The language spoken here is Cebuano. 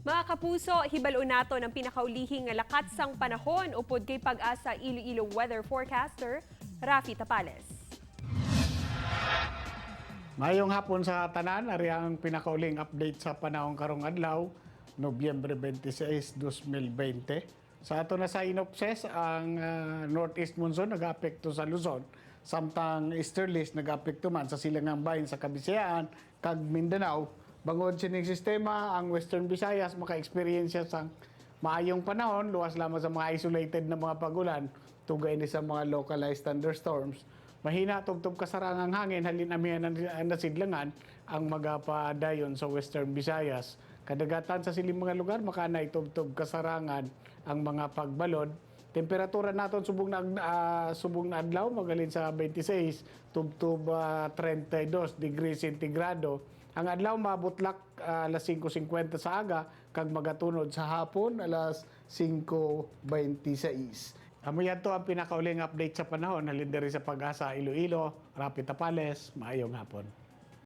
Mga kapuso, hibalo nato ng pinakaulihing nga lakat sang panahon upod kay PAGASA Iloilo weather forecaster Rafi Tapales. Mayong hapon sa tanan, ari ang pinakauling update sa panahon karong adlaw, Nobyembre 26, 2020. Sa ato na sa inopses, ang Northeast Monsoon nag-apekto sa Luzon, samtang Easterlies nag-apekto man sa silangang bahin sa Kabisayaan kag Mindanao. Bangod sining sistema, ang Western Visayas maka-experience sang maayong panahon, luwas lamang sa mga isolated na mga pagulan, tugay ni sa mga localized thunderstorms. Mahina tubtob kasarangang hangin halin amihan ng nasidlangan ang magapadayon sa Western Visayas. Kadagatan sa siling mga lugar makanay tubtob kasarangan ang mga pagbalod. Temperatura naton subong na adlaw magalin sa 26 tubtob 32 degrees sentigrado. Ang adlaw mabutlak alas 5:50 sa aga kag magatunod sa hapon alas 5:26. Amo to ang pinakauling update sa panahon halin diri sa PAGASA Iloilo, Rapi Tapales, maayong hapon.